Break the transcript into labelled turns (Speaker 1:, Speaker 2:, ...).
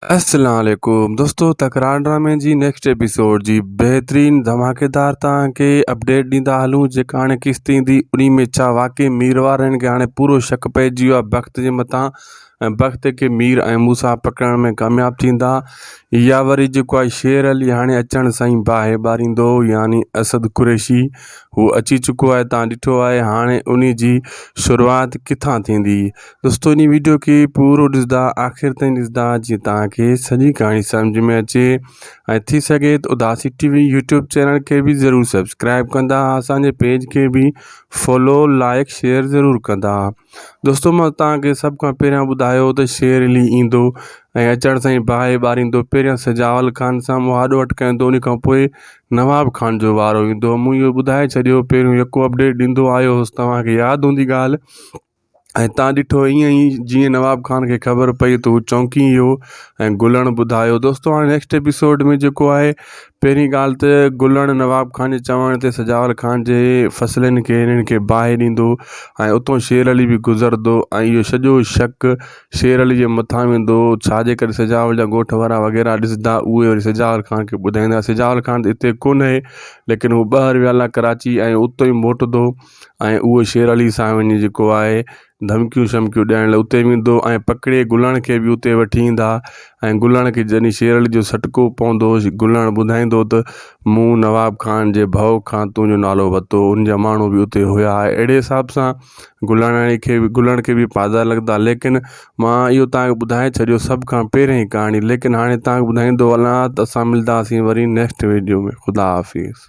Speaker 1: السلام عليڪم دوستو تڪرار ڊرامي جي نيڪسٽ ايپيسوڊ جي بهترين ڌماڪيدار توهان کي اپڊيٽ ڏيندا هلون جيڪا هاڻي قسط ايندي انهي ۾ ڇا واقعي مير وارن کي هاڻي پورو شڪ پئجي ويو آهي بخت جي مٿان ۽ بخت کي مير ۽ موسيٰ پڪڙڻ ۾ ڪامياب ٿيندا يا وري جيڪو آهي شير علي هاڻي اچڻ سان ئي باهه ٻاريندو يعني اسد قريشي هو اچي چڪو آهي توهان ڏٺو آهي هاڻي انهي جي شروعات ڪٿان ٿيندي دوستو انهي ويڊيو کي پورو ڏسندا آخر تائين ڏسندا جيئن توهان کي سڄي ڪهاڻي سمجھ ۾ اچي ۽ ٿي سگهي ته Udasi T V YouTube channel کي به ضرور سبسڪرائب ڪندا اسان جي پيج کي به فالو لائڪ شيئر ضرور ڪندا دوستو مان توهان کي سڀ کان پهريان ٻڌايو ته شير علي ايندو ۽ اچڻ سان ئي باهه ٻاريندو پهريان سجاول خان سان مهاڏو اٽڪائيندو ان کان پوء نواب خان جو وارو ايندو مون اهو ٻڌائي ڇڏيو پهريون يڪو اپڊيٽ ڏيندو آيو هوس توهان کي ياد هوندي ڳالهه ۽ تان ڏٺو ائين ئي جيئن نواب خان کي خبر پئي ته هو چونڪي ويو ۽ گلڻ ٻڌايو دوستو هاڻي نيڪسٽ ايپيسوڊ ۾ جيڪو آهي پهرين ڳالهه ته گلڻ نواب خان جي چوڻ تي سجاول خان جي فصلن کي انهن کي باهه ڏيندو ۽ اتو شير علي به گذرندو ۽ اهو سڄو شڪ شير علي جي مٿان ويندو ڇا جي ڪري سجاول جا ڳوٺ وارا وغيره ڏسندا اهي وري سجاول خان کي ٻڌائيندا سجاول خان ته اتي ڪونهي ليڪن هو ٻاهر ويل آهي ڪراچي ۽ اتو ئي موٽندو ۽ اهو شير علي سان وڃي جيڪو آهي ڌمڪيون شمڪيون ڏيڻ لاء اتي ويندو ۽ پڪڙي گلڻ کي به اتي وٺي ايندا ۽ گلڻ کي جڏهن شير علي جو سٽڪو پوندو گلڻ ٻڌائيندو ته مون نواب خان جي ڀؤ کان تنهنجو نالو ورتو ان جا ماڻهو به اتي هيا اهڙي حساب سان گلڻ کي به گلڻ کي به پادا لڳندا ليڪن مان اهو توهان کي ٻڌائي ڇڏيو سڀ کان پهرين ڪهاڻي ليڪن هاڻي توهان کي ٻڌائيندو هلان ته اسان ملنداسين وري نيڪسٽ ويڊيو ۾ خدا حافظ.